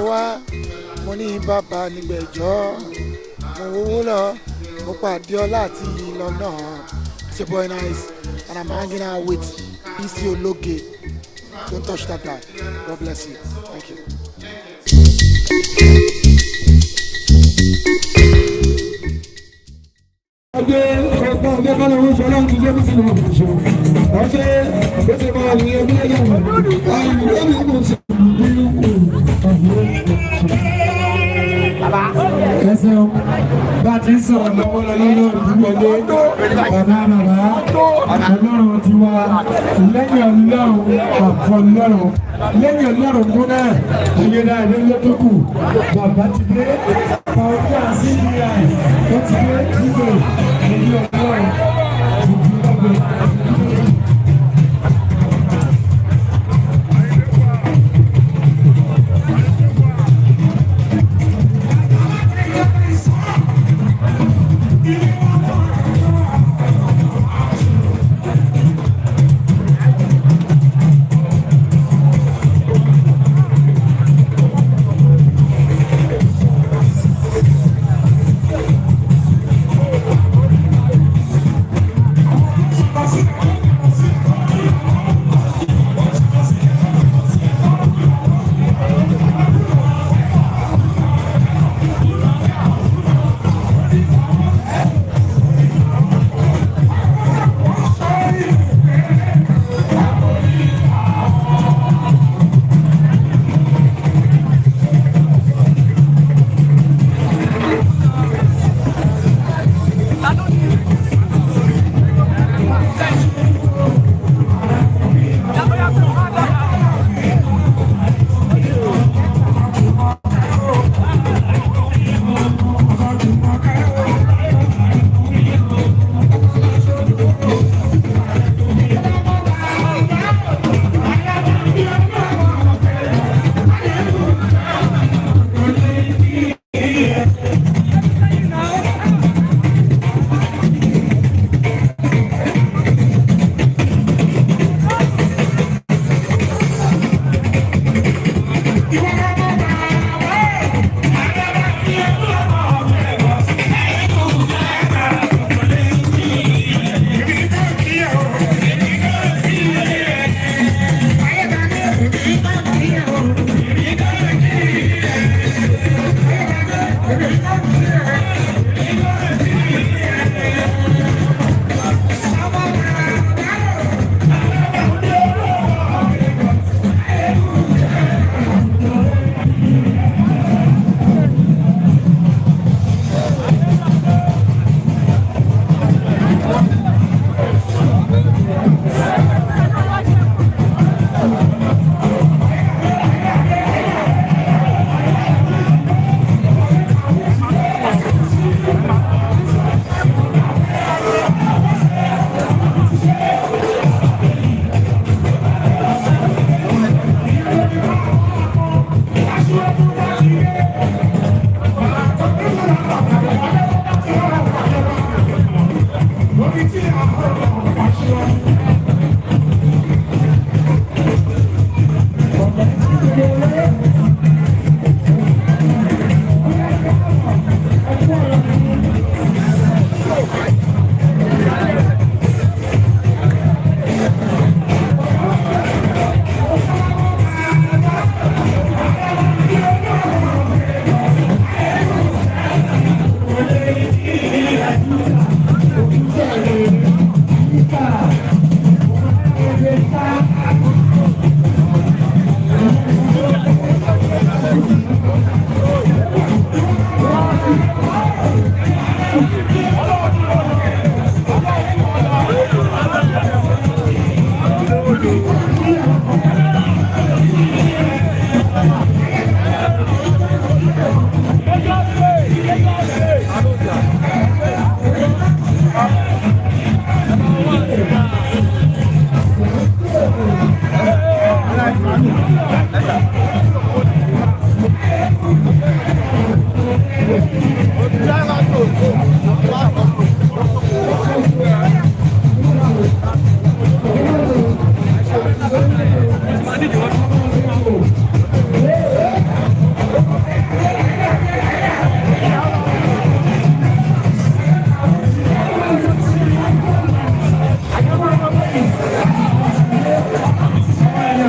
wá, mo ní bàbá nígbẹ̀jọ́, mo wówó lọ, mo pàdé ọlá àti ìlọ́nà. It's your boy Nice and I'm hanging out with Bisi Ologe. Don't touch that guy. God bless you. Thank you. Ọdẹ ọgbọ́n ọdẹ kọ́lá owó sọ ọlọ́run ti jẹ́ bí sinimá kò ṣe. Ọṣẹ ó ti máa ní ẹbí ẹ̀yà wọn. Àyùn lórí ìlú ti bí ẹ ṣeun bá a ti ń sọ̀rọ̀ lọ́wọ́ lọ́wọ́ ìwọlé bàbá bàbá ọlọ́run ti wá lẹ́yìn ọlọ́run àfọ ọlọ́run lẹ́yìn ọlọ́run kúnná ayélujára ló tó kù bàbá ti dé pàwọ́dà CBI ó ti dé dídò èyí ọlọ́run jùjú lọ́gbẹ̀ẹ́.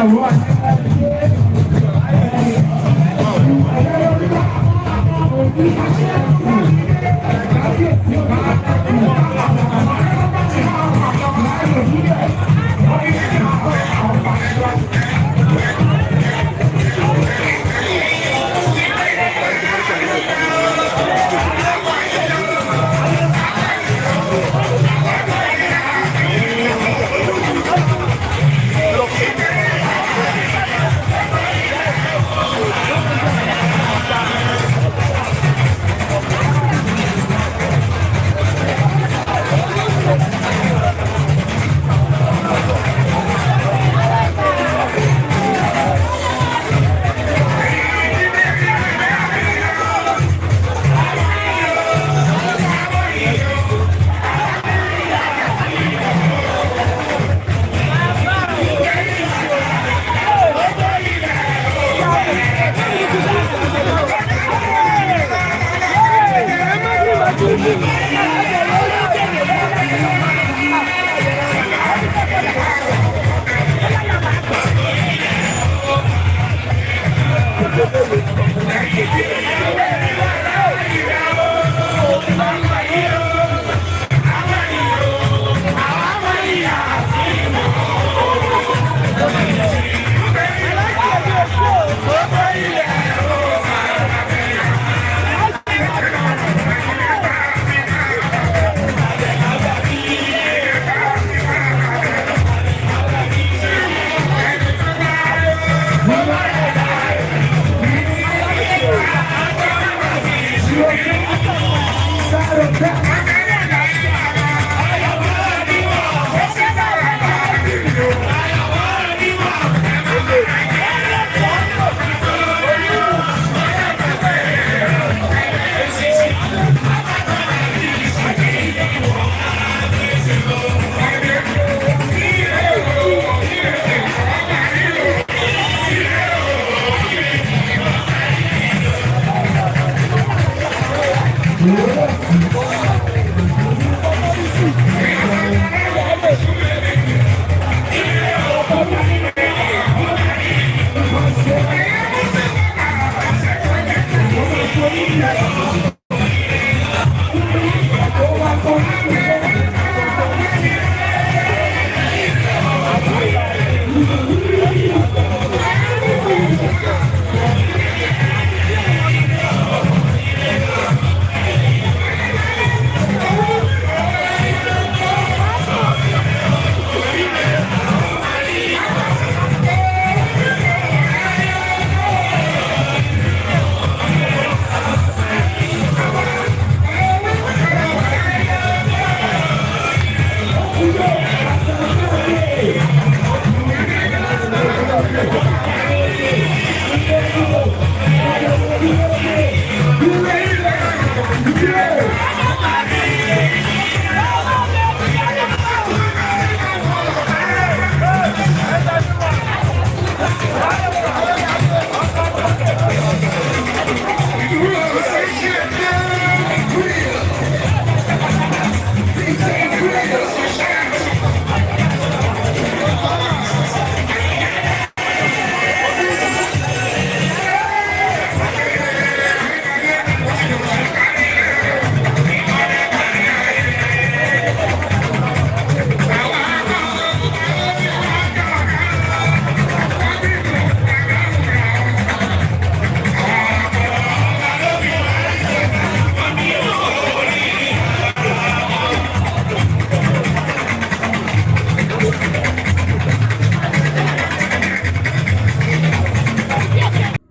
Ìyàwó àti.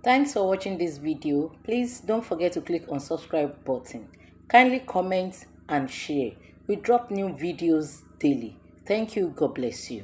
Thanks for watching this video. Please don't forget to click on subscribe button. Kindly comment and share. We drop new videos daily. Thank you. God bless you.